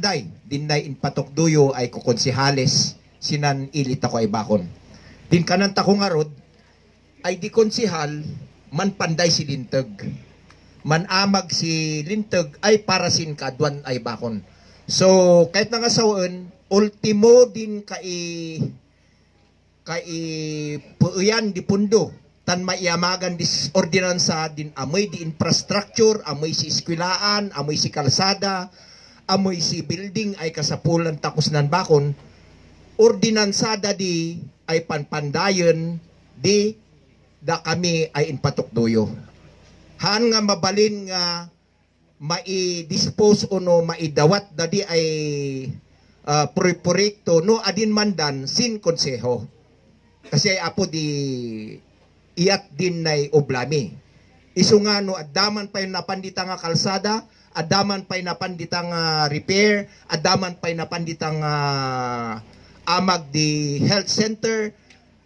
Dinay in Patukduyo ay kukonsihales sinan ilit ako ay bakon. Din kananta ko nga rod ay di konsihal man panday si Linteg. Man amag si Linteg ay parasin kadwan ay bakon. So kahit nga sawon ultimo din kay puuyan di pundo tan maiamagan dis ordinansa din amoy di infrastructure, amoy si eskwelaan, amoy si kalsada, amoy si building ay kasapulan takos nan bakon, ordinansada di ay panpandayon di da kami ay inpatukduyo. Haan nga mabalin nga mai-dispose o no maidawat da di ay proyekto no adin mandan sin konseho. Kasi apo di iyat din nay oblami. Isu nga no adaman pa yung napandita nga kalsada, adaman pa'y napanditang repair, adaman pa'y napanditang amag di health center,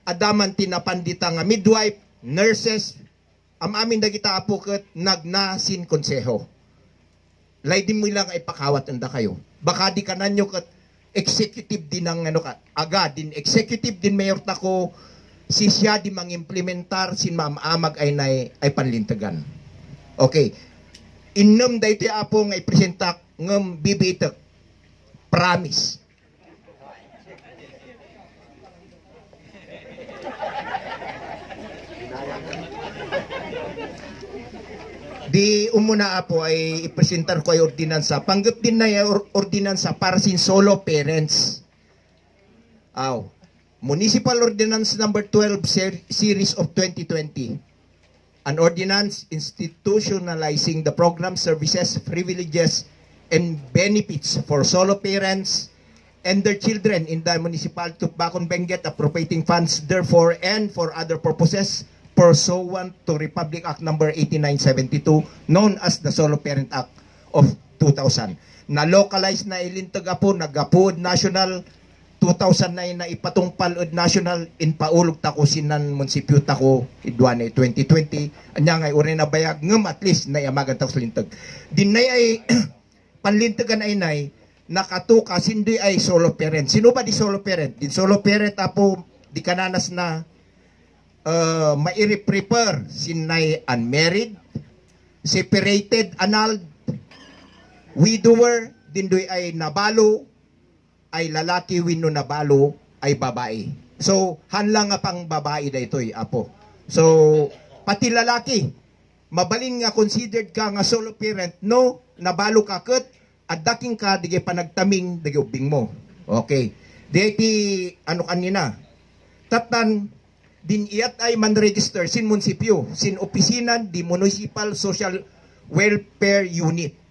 adaman tinapanditang midwife, nurses, amin dagita apo ket nagnasin konseho. Laydin mo lang ay pakawat anda kayo. Baka di kananyo ket executive din ng ano ka, aga din executive din mayor tako si siya di mangimplementar sin maamag ay panlintagan. Okay. Innom daytoy apo nga ipresenta ngem bibitek promise. Di umuna apo ay ipresentar ko ay ordinansa. Panggap din na ordinansa para sin solo parents. Municipal Ordinance number 12 series of 2020. An ordinance institutionalizing the program, services, privileges, and benefits for solo parents and their children in the municipality of Bacon Benguet, appropriating funds therefore and for other purposes pursuant to Republic Act number 8972 known as the Solo Parent Act of 2000. Na-localize na ilintag po, nag-apood national 2009 na ipatungpal national in paulog tako sinan munisipyo tako idwane 2020 anya nga uri na bayag ngem at least na yamagan tako lintag dinay ay panlintagan ay nay nakatuka sindi ay solo parent. Sino ba di solo parent? Din solo parent apo di kananas na mai-prepare sinay unmarried, separated, annulled, widower, dindoy ay nabalo ay lalaki wino nabalo ay babae. So, hanlang nga pang babae da ito'y apo. So, pati lalaki, mabalin nga considered ka nga solo parent, no, nabalo ka ket, at daking ka, digay panagtaming, digay ubing mo. Okay. Di ano kanina, tatan, din iyat ay man-register sin munisipyo, sin opisinan, di Municipal Social Welfare Unit.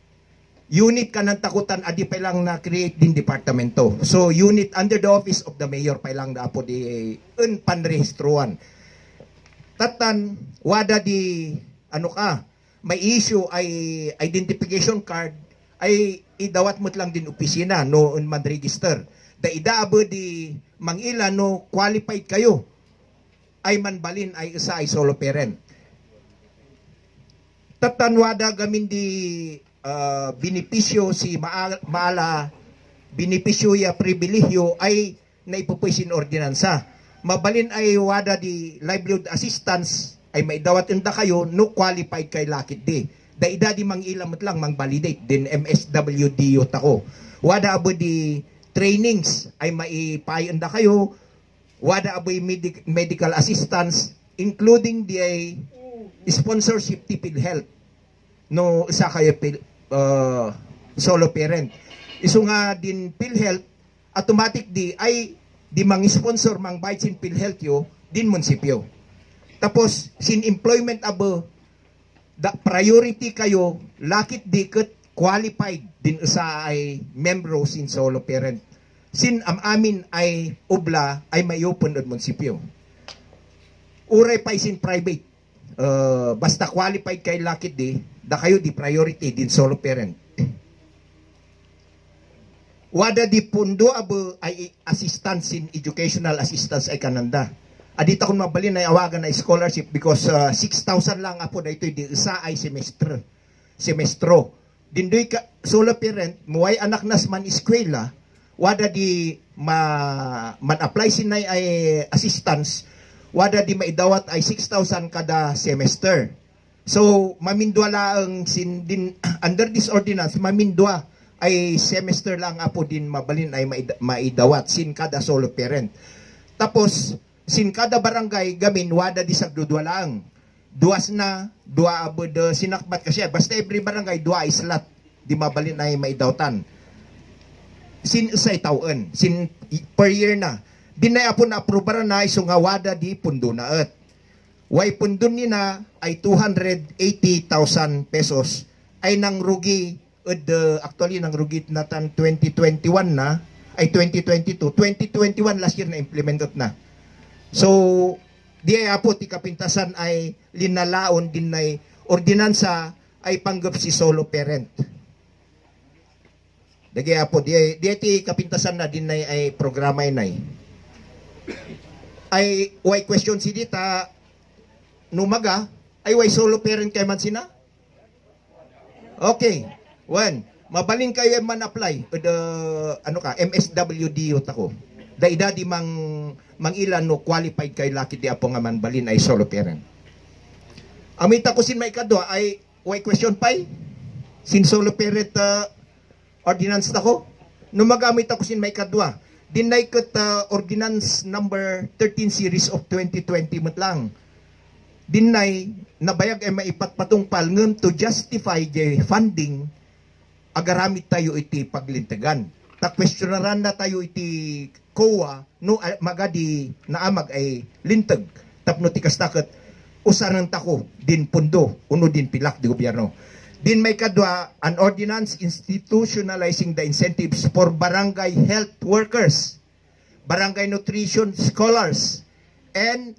Unit ka ng takutan adi pa lang na create din departamento. So unit under the office of the mayor pa lang na po di panrehistruan. Tatan wada di ano ka may issue ay identification card ay idawat mo lang din opisina no man register. Da idaabo di mangila no qualified kayo ay manbalin ay isa ay solo parent. Tatan wada gamin di benepisyo si maala benepisyo ya pribilehyo ay naipupusin ordinansa. Mabalin ay wada di livelihood assistance ay maidawat inda kayo no qualified kay lakit di. Da ida di mangilamot lang mang validate din MSWD tako. Wada abo di trainings ay maipayon da kayo. Wada abo medical assistance including di ay sponsorship ti PhilHealth. No isa kayo solo parent. Isu nga din PhilHealth automatic di ay di mang-sponsor mang bayad sin PhilHealth yo din munisipyo. Tapos sin employment abo da priority kayo lakit di ket qualified din usa ay membro sin solo parent. Sin amin ay ubla ay may-open od munisipyo. Uray pa sin private. Basta qualified kay lakit di da kayo di priority din solo parent. Wada di pundo abo ay assistance in educational assistance ay kananda. Adita kung mabalin ay awagan na scholarship because 6,000 lang apo da ito di isa ay semestro. dindoy ka solo parent muay anak nas man eskwela wada di man apply sinay ay assistance wada di maidawat ay 6,000 kada semester. So mamindwa lang sin din under this ordinance mamindwa ay semester lang apo din mabalin ay maidawat sin kada solo parent. Tapos sin kada barangay gamin wada di sagdudwa lang. Duas na dua abod sinakbat kasi basta every barangay dua islat di mabalin ay maidawtan. Sin usay taon sin per year na dinay apo na aprobar na iso nga wada di pundo na et. Way pundo ni na ay 280,000 pesos ay nang rugi actually nang rugi natan 2021 na ay 2021 last year na implemented na. So di ay apo ti kapintasan ay linalaon din ay ordinansa ay panggap si solo parent. Dagi apo di ti kapintasan na din ay programa inay. Ay way question si dita numaga ay way solo parent kay man sina? Okay. One, mabalin kayo man apply MSWD tako. Daida di mang ilan no qualified kay laki di apo nga man balin ay solo parent. Amita ko sin may kadwa ay way question pay sin solo parent ordinance tako. No magamit ako sin may kadwa. Dinay ket ordinance number 13 series of 2020 mat lang. Dinay nabayag ay maipatpatungpal ngem to justify the funding agaramit tayo iti paglintegan. Ta questionaran na tayo iti COA no magadi naamag ay linteg tapno ti kastaket usaran tako din pundo uno din pilak di gobyerno. Din may kadwa an ordinance institutionalizing the incentives for barangay health workers, barangay nutrition scholars, and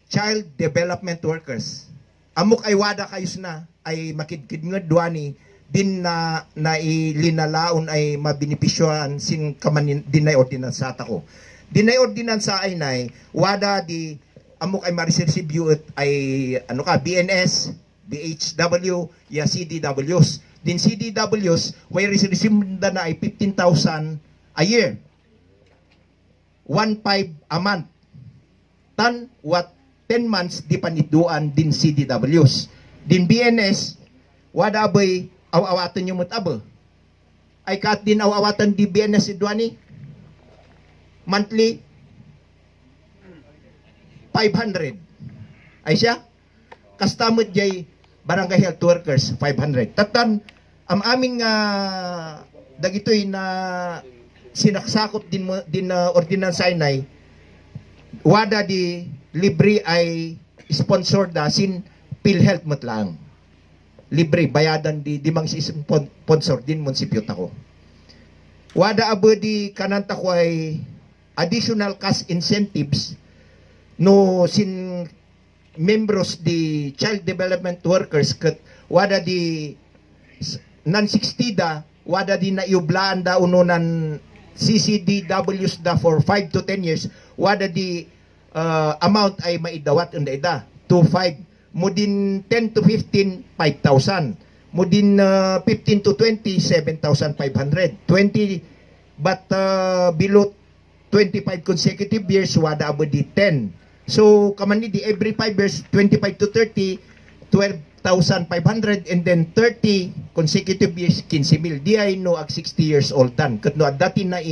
child development workers. Amok ay wada kayos na ay makidkid nga duani din na ilinalaon ay mabinipisyohan sin kamanin dinay ordinansa tako. Dinay ordinansa ay nay wada di amok ay ma-receive ay BNS, DHW, ya CDWs. Din CDWs way receive na ay 15,000 a year. 1.5 a month. Tan what 10 months di paniduan din CDWs. Din BNS wada bay awawatan yung mutabo. Ay kat din awawatan di BNS idwani monthly 500. Ay siya kastamot jay barangay health workers 500. Tatan amin nga dagitoy na sinaksakop din ordinansa inay wada di libre ay sponsor da sin PhilHealth mat lang. Libre bayadan di mang si sponsor din munisipyo tako. Wada abo di kananta ko ay additional cash incentives no sin membros di child development workers ket wada di nan 60 da wada di na iublaan da ununan CCDWs da for 5 to 10 years wada di amount ay maidawat unda ida to 5 mo din 10 to 15 5,000 mo din 15 to 20 7,500 20 but below 25 consecutive years wada abo di 10. So kamani di every 5 years 25 to 30 12,500 and then 30 consecutive years 15,000 di ay no ag 60 years old tan ket no dati na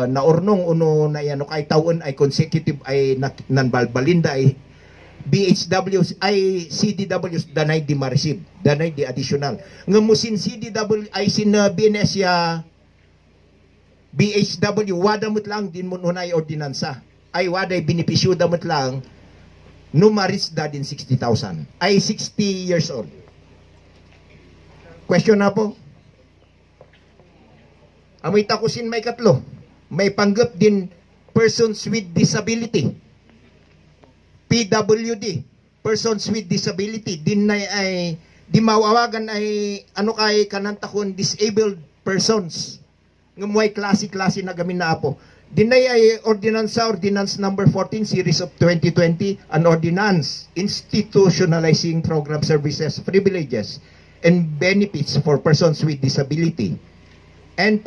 na ornong uno na yan kay taon ay consecutive ay nanbalbalinda ay BHWs ay CDWs danay di ma-receive danay di additional ngamusin CDW ay sin BNS ya BHW wada mut lang din mo unay ordinansa ay waday benepisyo damot lang numaris da din 60,000 ay 60 years old. Question na po. Amoy takusin may katlo. May panggap din persons with disability. PWD. Persons with disability. Din na ay di mawawagan ay kay kanantakon disabled persons. Ngamuay klase-klase na gamin na po. Dinay ay ordinance number 14 series of 2020 an ordinance institutionalizing program services privileges and benefits for persons with disability, and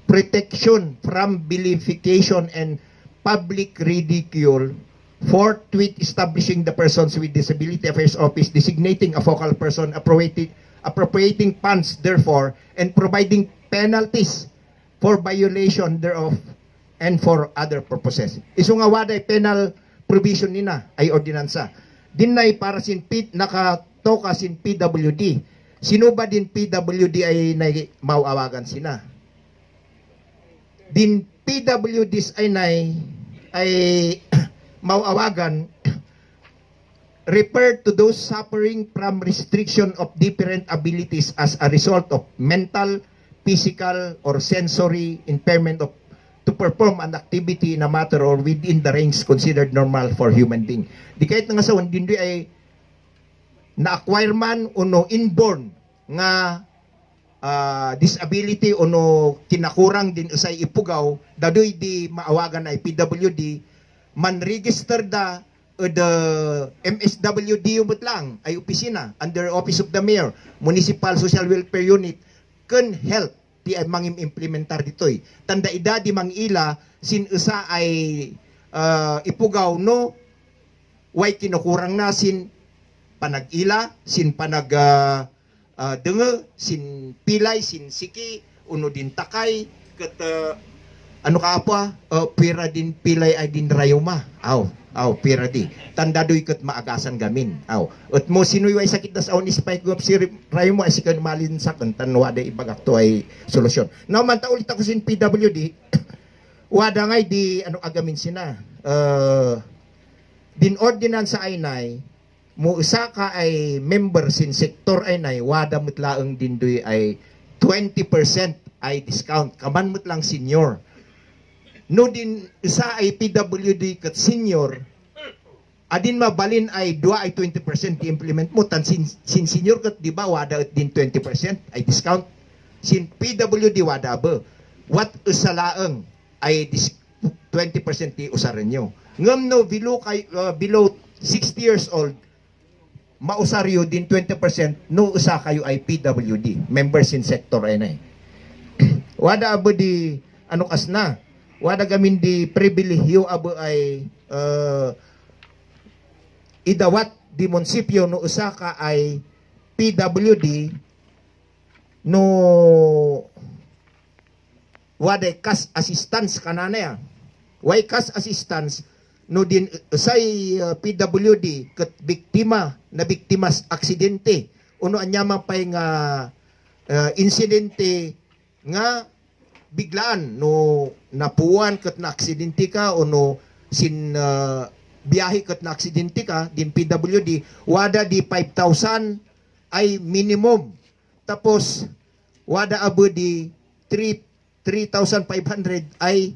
protection from vilification and public ridicule. Forthwith establishing the Persons with Disability Affairs Office, designating a focal person, appropriating funds therefore, and providing penalties for violation thereof and for other purposes. Isu nga waday penal provision nina ay ordinansa. Dinay para sin nakatoka sin PWD. Sino ba din PWD ay mauawagan sina? Din PWDs ay mauawagan refer to those suffering from restriction of different abilities as a result of mental, physical, or sensory impairment to perform an activity in a matter or within the range considered normal for human being. Di kahit nga sa hindi ay na-acquire man o no inborn nga disability o no kinakurang din usay ipugaw, dadoy di maawagan ay PWD, man-register the MSWD umot lang ay opisina under Office of the Mayor, Municipal Social Welfare Unit, can help di ay mangim implementar ditoy. Tanda ida di mangila sin usa ay ipugaw no way kinukurang na sin panag-ila, sin panag denge, sin pilay, sin siki, uno din takay, kat ano ka apa, pira din pilay ay din rayuma. Pira di. Tandadoy kat maagasan gamin. At mo sinuy ay sakit na sa own spike up si rayuma ay sikan malin sa kantan wada ibagak to ay solusyon. Now man ta ulit ako sin PWD, wada ngay di ano agamin sina. Din ordinansa ay nay, mo isa ka ay member sin sektor ay nay, wada mutlaang din doy ay 20% ay discount. Kaman mutlang senior. No din isa ay PWD kat senior, adin mabalin ay 2 ay 20% i-implement mo. Tan sin senior kat di ba wada din 20% ay discount. Sin PWD wada ba. What usalaang ay 20% di usaran nyo. Ngam no below 60 years old, mausaryo din 20% no usa kayo ay PWD, members in sector ay na. Wada abo di ano kas na. Wada gamin di pribilehyo abo ay idawat di munisipyo no usa ka ay PWD no wada kas assistance kanana ya. Way kas assistance no din usay PWD ket biktima aksidente uno anyama pay nga insidente nga biglaan no napuan ket na aksidente ka o no sin biyahe ket na aksidente ka din PWD wada di 5,000 ay minimum, tapos wada abo di 3,500 ay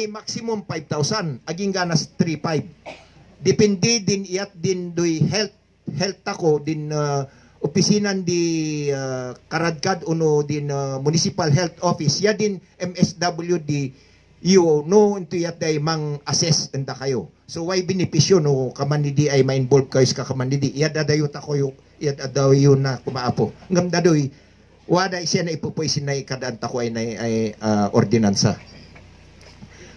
maximum 5,000 aging ganas 3,500. Depende din iyat din doy health ako din opisinan di Karadkad uno din Municipal Health Office ya din MSWD you no into yat day mang assess enda kayo. So why benepisyo no kamanidi ay ma-involve kayo sa kamanidi iya dadayo ta ko iya dadayo na kumaapo ngam dadoy wada siya na ipupoisin na ikadaan ta ko ay ordinansa.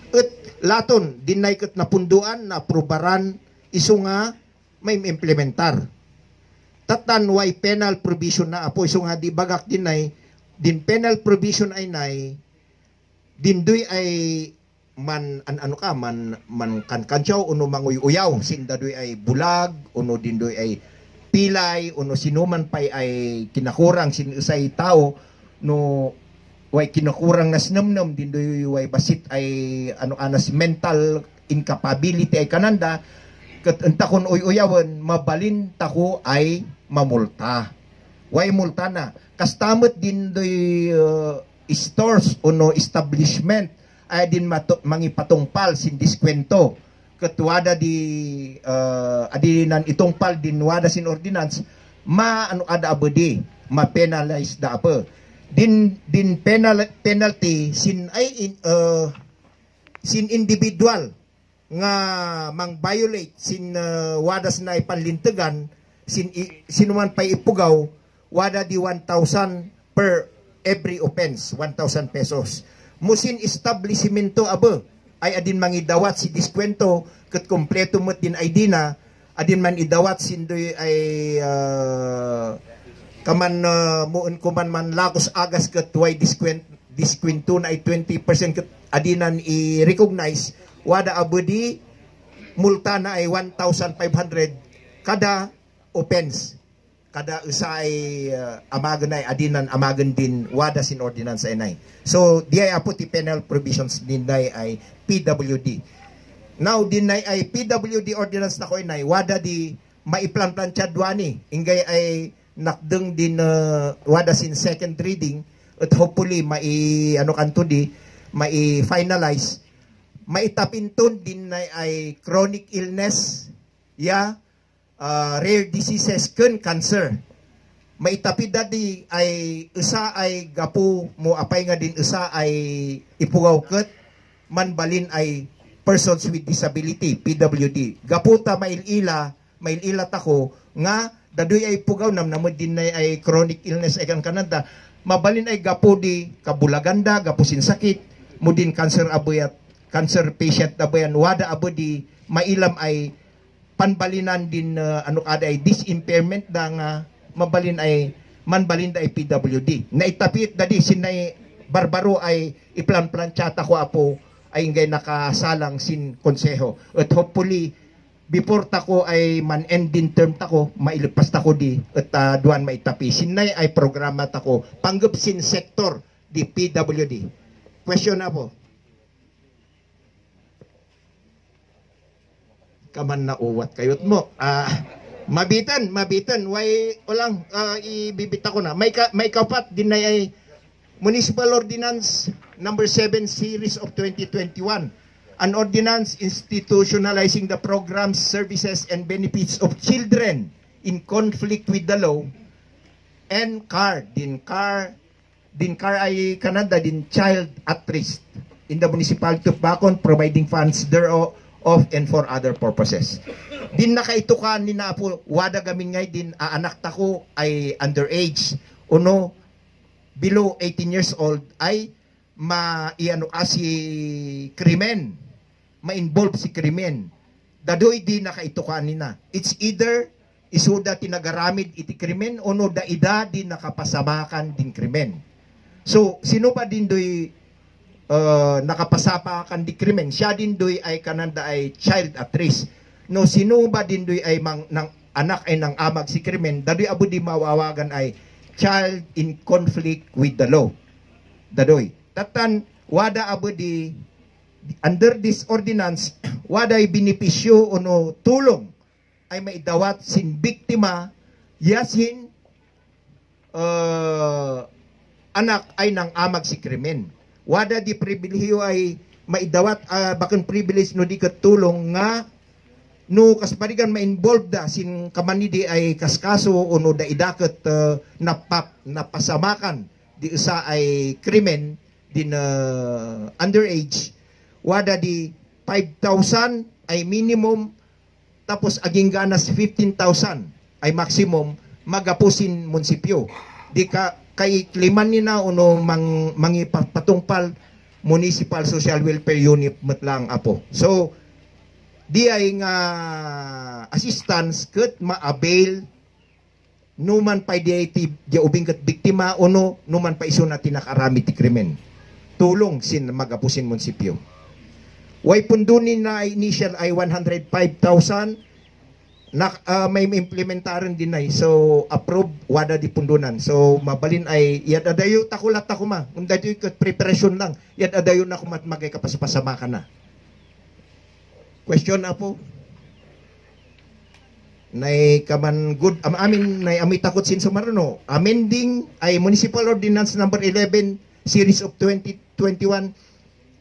At laton dinay ket napunduan na aprobaran isu nga may implementar. Tatan way penal provision na apo isu nga di bagak dinay din penal provision ay nay dindoy ay man kankantsaw uno manguy-uyaw sindadoy ay bulag uno dindoy ay pilay uno sinuman pay ay kinakurang sin usay tao no way kinakurang nas namnam dindoy way basit ay anas mental incapability ay kananda ket entakon uy-uyawan mabalin tako ay mamulta. Way multa na kastamot dindoy stores uno establishment ay din mangipatungpal sin diskwento ket wada di adinan itungpal din wada sin ordinance ada abodi ma-penalize da apa din penalty sin individual nga mang violate sin wadas na ipanlintegan sinuman pay ipugaw wada di 1,000 per every offense, 1,000 pesos. Musin establishmento abo ay adin mangidawat si diskwento ket kompleto met din ID na adin man idawat sindoy ay kaman muun kuman man lagos agas ket way diskwento na ay 20% ket adinan i-recognize wada abo di multa na ay 1,500 kada offense. Kada usa ay amagan ay adinan amagan din wada sin ordinance ay. So di ay apo ti penal provisions din ay PWD. Now din ay PWD ordinance na ko ay wada di maiplan-plancha duani ingay ay nakdeng din wada sin second reading at hopefully mai ano kanto di mai finalize maitapinton din ay chronic illness rare diseases kun cancer. Maitapid dadi ay isa ay gapu mo apay nga din isa ay ipugaw ket manbalin ay persons with disability PWD. Gaputa mailila tako nga dadoy ay pugaw namnamod din ay chronic illness ay kan kanada mabalin ay gapu di kabulaganda gapu sin sakit mo din cancer abuyat cancer patient abuyan wada abo di mailam ay panbalinan din ano kada ay disimpairment da nga mabalin ay manbalin da ay PWD. Naitapit dadi sinay barbaro ay iplan-planchata ko apo ay ingay nakasalang sin konseho. At hopefully before tako ay man-end din term tako mailipas tako di at duan maitapi. Sinay ay programa tako panggap sin sector di PWD. Question na po. Kaman na uwat kayot mo. Mabitan, way ulang ibibita ko na. May kapat din na ay Municipal Ordinance number 7 series of 2021. An ordinance institutionalizing the programs, services, and benefits of children in conflict with the law and CAR ay Canada din child at risk in the municipality of Bacon providing funds thereof of and for other purposes. Din nakaitukan ni na po wada gamin ngay din anak tako ay underage uno below 18 years old ay iano si krimen ma-involve si krimen dadoy di nakaitukan ni na it's either isuda tinagaramid iti krimen uno da ida di nakapasamakan din krimen. So sino pa din doy nakapasapa kan di krimen siya din doy ay kananda ay child at risk. No sino ba din doy ay ng anak ay ng amag si krimen dadoy abo di mawawagan ay child in conflict with the law. Dadoy tatan wada abo di under this ordinance wada ay benepisyo uno tulong ay maidawat sin biktima yasin anak ay ng amag si krimen. Wada di pribilehyo ay maidawat bakun privilege no di katulong nga no kasparigan ma-involved da sin kamanidi ay kaskaso o no da idaket napasamakan di isa ay krimen din underage wada di 5,000 ay minimum tapos aging ganas 15,000 ay maximum magapusin munisipyo di ka kay kliman ni na uno patungpal municipal social welfare unit matlang apo. So di ay nga assistance ket ma-avail numan pa di ubing ket biktima uno numan pa iso na tinakarami ti krimen. Tulong sin magapusin munisipyo. Way pundunin na initial ay 105,000 may implementaran din ay so approve wada di pundunan so mabalin ay yad adayo takulat ako ma undadayo ket preparation lang yad adayo na kumat magay kapasapasama ka na. Question na po nay kaman good amin nay ami takot sin sumarno amending ay Municipal Ordinance number 11 series of 2021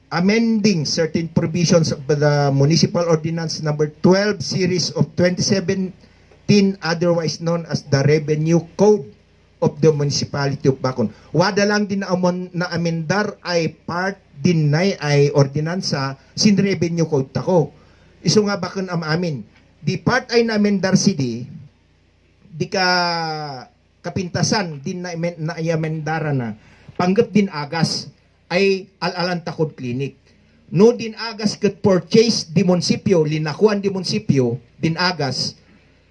amending certain provisions of the Municipal Ordinance number 12 series of 2017 otherwise known as the Revenue Code of the Municipality of Bacon. Wada lang din na amendar ay part din na ay ordinansa sin Revenue Code tako. Iso nga bakon amin. Di part ay na amendar di ka kapintasan din na iamendara na panggap din agas ay alalan takod clinic. No din agas ket purchase di munisipyo, linakuan di munisipyo, din agas,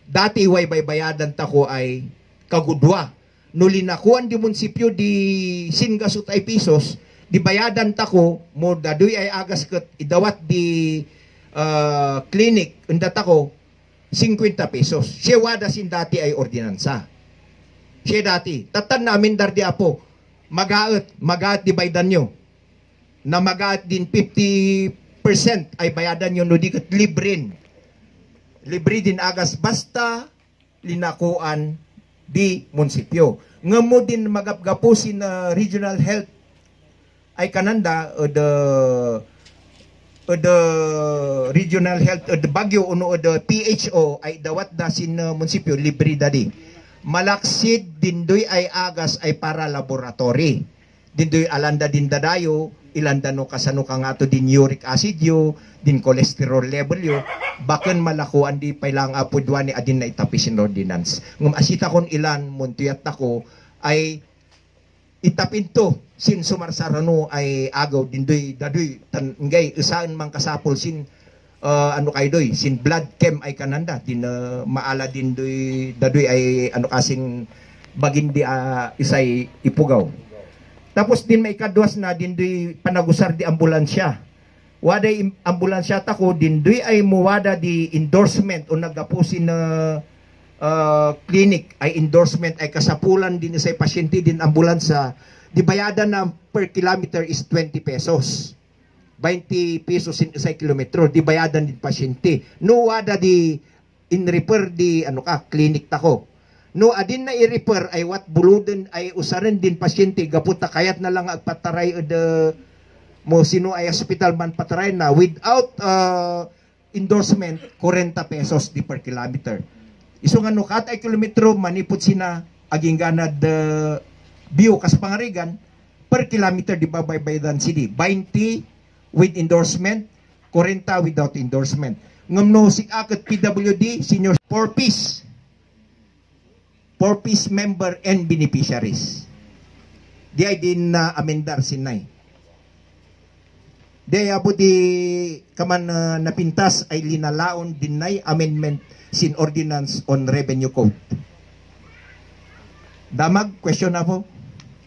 dati way baybayadan tako ay kagudwa. No linakuan di munisipyo di singasut ay pisos, di bayadan tako, mo dadoy ay agas ket idawat di clinic, unda tako, 50 pesos. Siya wada sin dati ay ordinansa. Siya dati, tatan namin dar di apo, magaat di baydan nyo. Na magaat din 50% ay bayadan nyo no di kat librin. Libre din agas basta linakuan di munisipyo. Ngamo din magapgapusin na regional health ay kananda o the regional health o the Baguio o the PHO ay dawat da sin munisipyo libre dadi. Malaksid dindoy ay agas ay para laboratory. Dindoy alanda din dadayo ilanda no kasano ka nga to din uric acid yo, din cholesterol level yo, baken malakuan di pailang apudwa ni adin na itapis in ordinance. Ngum asita kon ilan muntuyat ako ay itapinto sin sumarsarano ay agaw dindoy dadoy ngay isaan mang kasapol sin ano kay doy sin blood chem ay kananda din maala din doy dadoy ay ano kasing bagin di isay ipugaw. Tapos din may kadwas na dindoy panagusar di ambulansya. Waday ambulansya tako dindoy ay muwada di endorsement o nagapusin na clinic ay endorsement ay kasapulan din sa pasyente din ambulansya. Di bayadan na per kilometer is 20 pesos. 20 pesos in isang kilometro. Di bayadan din pasyente. No wada di in refer di ano ka clinic tako. No adin na i-refer ay wat buluden ay usaran din pasyente gaputa kayat na lang agpataray the mo sino ay hospital man pataray na without endorsement 40 pesos di per kilometer. Iso nga no kat ay kilometro manipot sina aging ganad bio kas pangarigan per kilometer di babaydan sidi 20 with endorsement 40 without endorsement. Ngumno si akat PWD senior 4 piece member and beneficiaries. Di ay din na amendar sinay. Di ay abo di kaman napintas ay linalaon dinay amendment sin ordinance on revenue code. Damag, question na po.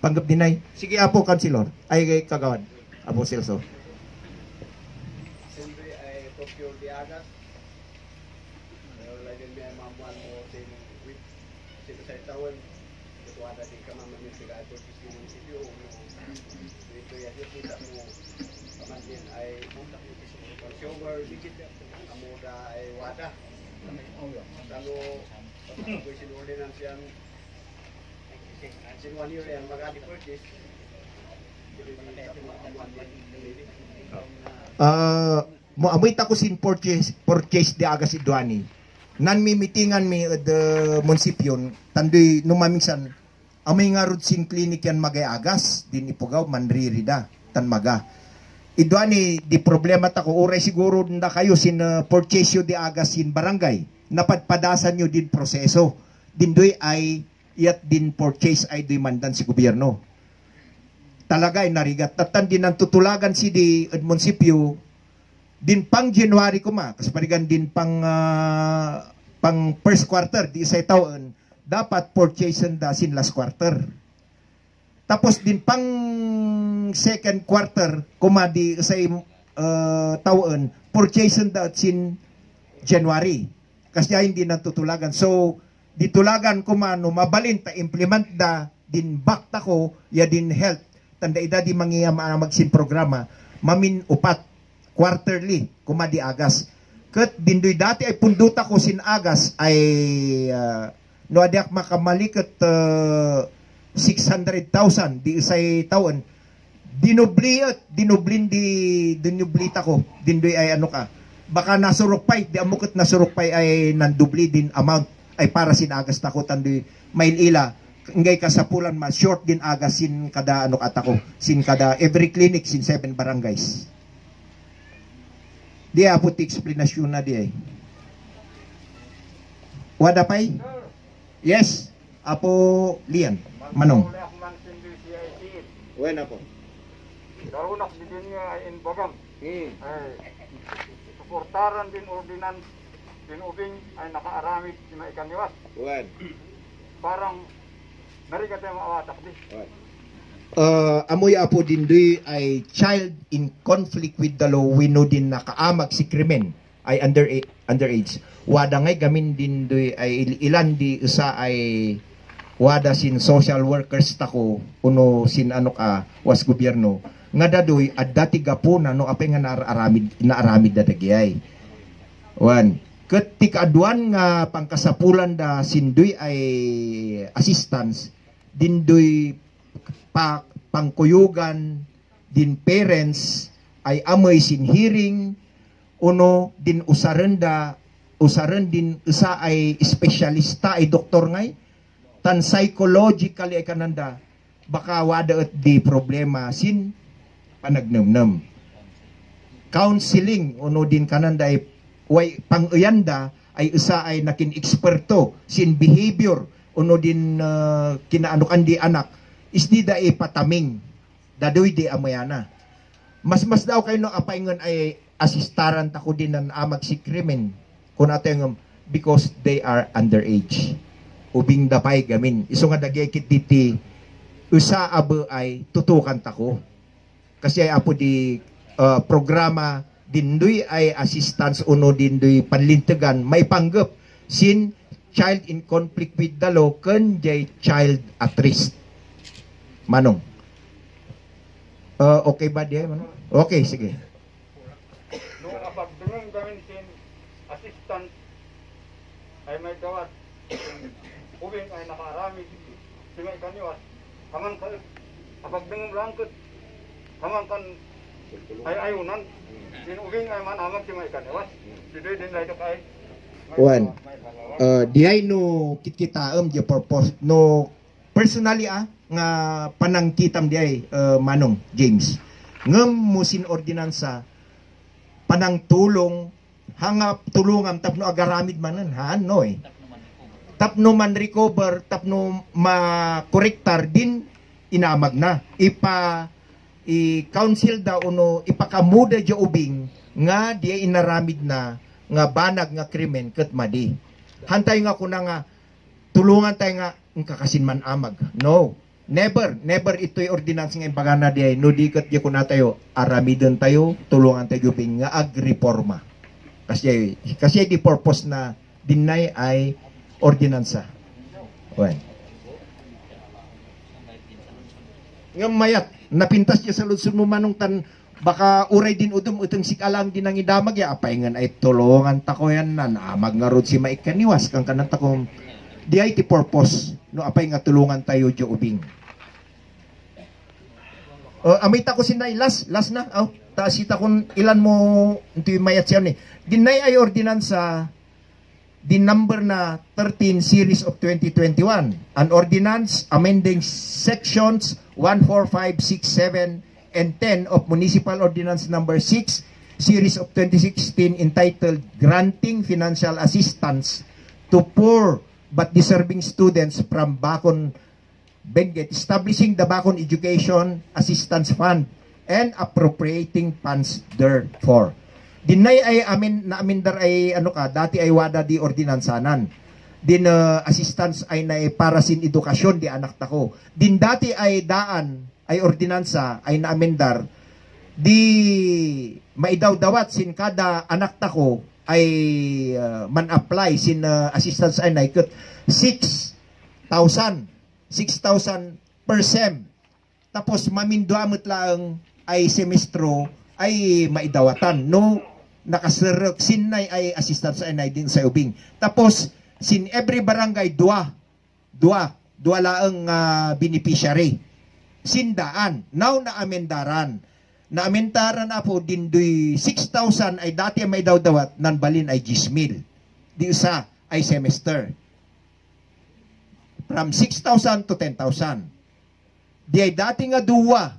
Panggap dinay. Sige apo, Councilor. Ay kagawad. Apo Celso. Siyempre ay procure di agas. Lagyan niya mamuan mo sin with sino sa tawon. Ito ada di ka mamamin sila ito sa munisipyo. Ito yan yung kita mo pamandin ay punta ko sa consumer digit. Amuda ay wada. Talo pag sin ordinance yan sin 1 year yan mag-purchase. Amoy tako sin purchase di agas idwani. Nan mimitingan mi the munisipyon tandoy numaminsan amoy nga rod sin clinic yan magay agas din ipugaw manririda tan maga. Idwani di problema tako uray siguro nda kayo sin purchase yo di agas sin barangay. Napadpadasan nyo din proseso. Dindoy ay iyat din purchase ay di mandan si gobyerno. Talaga ay narigat. Tatan din ang tutulagan si di munisipyo din pang January kuma. Kasparigan din pang first quarter di isay taon dapat purchase da sin last quarter. Tapos din pang second quarter kuma di isay taon purchase da sin January. Kasi hindi natutulagan. So ditulagan kuma no mabalin ta implement da din bakta ko ya din health tanda ida di mangiya magsin programa mamin upat quarterly kuma di agas ket dindoy dati ay punduta ko sin agas ay no adiak makamali ket 600,000 di isay taon dinoblin ta ko dindoy ay ano ka baka nasurukpay di amukot nasurukpay ay nandubli din amount ay para sin agas tako tandoy mailila ngay kasapulan ma short din agas sin kada ano katako sin kada every clinic sin 7 barangays. Di apot explanation na di ay. Wada pay? Yes. Apo Lian, Manong. Buena po. Darunak di din niya ay inbagang. Ay suportaran din ordinance din ubing ay nakaaramid si maikaniwas. Buwan. Parang narigat tayo maawatak di. Amoy apo dindoy ay child in conflict with the law, wino din nakaamag si krimen ay underage. Wada ngay gamin dindoy ay ilan di isa ay wada sin social workers tako uno sin ano ka was gobyerno nga dadoy at dati gapuna no apay nga naaramid dadagay. One, ket tikaduan nga pangkasapulan da sindoy ay assistance dindoy pangkuyugan din parents ay amoy sin hearing uno din usaran din isa ay espesyalista ay doktor ngay tan psychologically ay kananda baka wada at di problema sin panagnamnam counseling uno din kananda ay way panguyanda ay isa ay nakin eksperto sin behavior uno din kinaanukan di anak isdi da ipataming dadoy di amayana mas daw kayo no apaingon ay asistaran tako din ng amag si krimen kun ato yung because they are underage ubing dapay gamin iso nga dagay kit diti usa abo ay tutukan tako kasi ay apo di programa dindoy ay assistance uno dindoy panlintegan may panggap sin child in conflict with the law ken jay child at risk. Manong. Okay ba diya, Manong? Okay, sige. Nung apagdungong gamin sin assistant ay may dawat ubing ay nakaaramid si maikaniwas. Kaman ka apagdungong langkot kaman kan ay ayunan sin ubing ay manamag si maikaniwas. Didoy din layo kay One. Diay no kitkitaam di purpose no personally nga panangkitam diay Manong James ngem musin ordinansa panang tulong hangap tulungam tapno agaramid manen han noy tapno man recover tapno ma-correctar din inamag na i-council da uno ipakamuda di ubing nga diay inaramid na nga banag nga krimen ket madi hantay nga kuna nga tulungan tayo nga ang kakasin man amag no never ito'y ordinance nga impagana di ay no di kat di ko na tayo aramidon tayo tulungan tayo bing nga agreforma kasi di purpose na dinay ay ordinansa well nga mayat napintas niya sa lungsod mo manong tan baka uray din udum utang sikalang din ang idamag ya apay nga ay tulungan ta ko yan na amag nga rod si maikaniwas kang kanang takong di ay ti purpose no apay nga tulungan tayo jo ubing amita ko sinay last na taasita kung ilan mo ito yung mayat siya ni dinay ay ordinansa din number na 13 series of 2021 an ordinance amending sections 1, 4, 5, 6, 7 and 10 of municipal ordinance number 6 series of 2016 entitled granting financial assistance to poor but deserving students from Bacon Benguet, establishing the Bacon Education Assistance Fund and appropriating funds therefor. Dinay ay naamindar ay dati ay wada di ordinansanan. Din assistance ay na para sin edukasyon di anak tako. Din dati ay daan ay ordinansa ay naamindar di maidawdawat sin kada anak tako ay man-apply sin assistance ay naikot 6,000 per sem. Tapos maminduamot lang ay semestro ay maidawatan. No, nakasarok sinay ay assistance ay din sa ubing. Tapos sin every barangay dua laang beneficiary. Sindaan. Now na amendaran na po dindoy 6,000 ay dati may dawdawat nan balin ay 10,000. Di isa ay semester. From 6,000 to 10,000. Di ay dati nga dua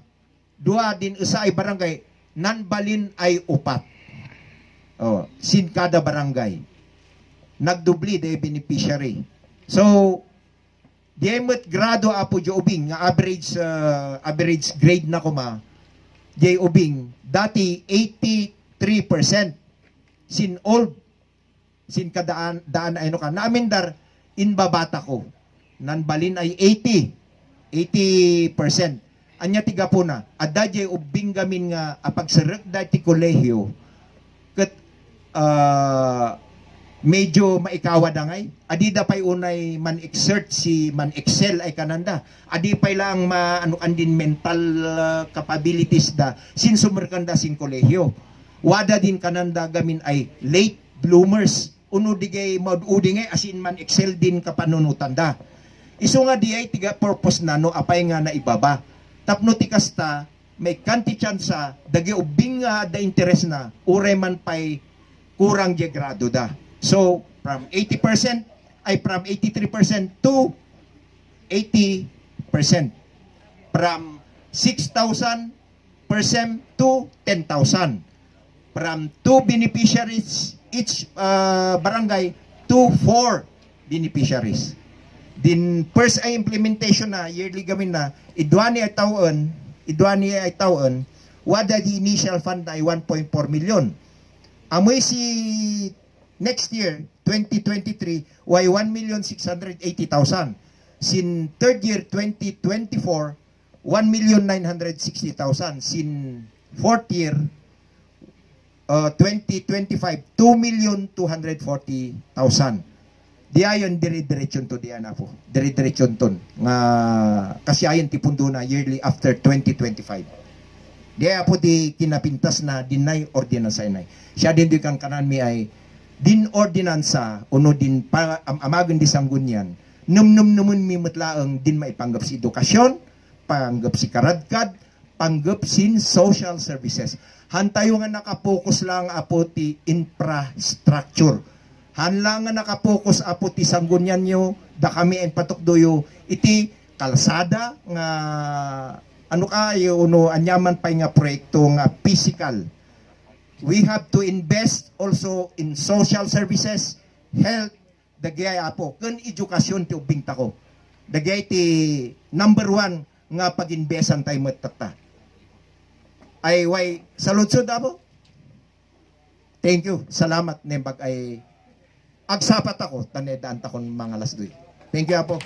din isa ay barangay nan balin ay 4. Sin kada barangay. Nagdubli de beneficiary. So Di met grado apo jo ubing nga average grade na ko ma. Di ubing dati 83% sin old sin kadaan ay no ka namin dar in babata ko. Nan balin ay 80%. Anya tiga po na, adda jay ubing gamin nga apagsarak dati kolehiyo, kat medyo maikawa da ngay. Adi da pay unay man exert si man excel ay kananda. Adi pay lang ano andin mental capabilities da sin sumerkanda sin kolehiyo. Wada din kananda gamin ay late bloomers. Uno digay maududi ngay asin man excel din kapanunutan da. Iso nga di ay tiga purpose na no apay nga na ibaba. Tapno ti kasta may kanti tsansa dagi ubing da interest na uray man pay kurang je grado da. So from 80% ay from 83% to 80%. From 6,000 to 10,000. From 2 beneficiaries each barangay to 4 beneficiaries. Din first ay implementation na yearly gamin na idwani ay taon wada di initial fund ay 1.4 million. Amoy si next year 2023 way 1,680,000. Sin third year 2024 1,960,000. Sin fourth year 2025 2,240,000. Di ayon dire-diretsyon to di ana po. Dire-diretsyon ton nga kasi ayon ti pundo na yearly after 2025. Di po di kinapintas na dinay ordinansa inay. Siya din di kang kanan mi ay din ordinansa uno din amagan di sanggunyan. Num mi metlaeng din maipanggap si edukasyon, panggap si karadkad, panggap sin social services. Hantayo nga nakapokus lang apo ti infrastructure. Hanlang nga nakapokus apo ti sanggunyan nyo, da kami en patukdoyo, iti kalsada nga ano kayo uno anyaman pa nga proyekto nga physical. We have to invest also in social services, health, dagay apo, ken edukasyon ti ubing tako. Dagay ti number 1 nga pag-investan tayo matata. Ay way saludsod apo. Thank you. Salamat nembag ay agsapat ako tanedaan takon mga lasdoy. Thank you apo.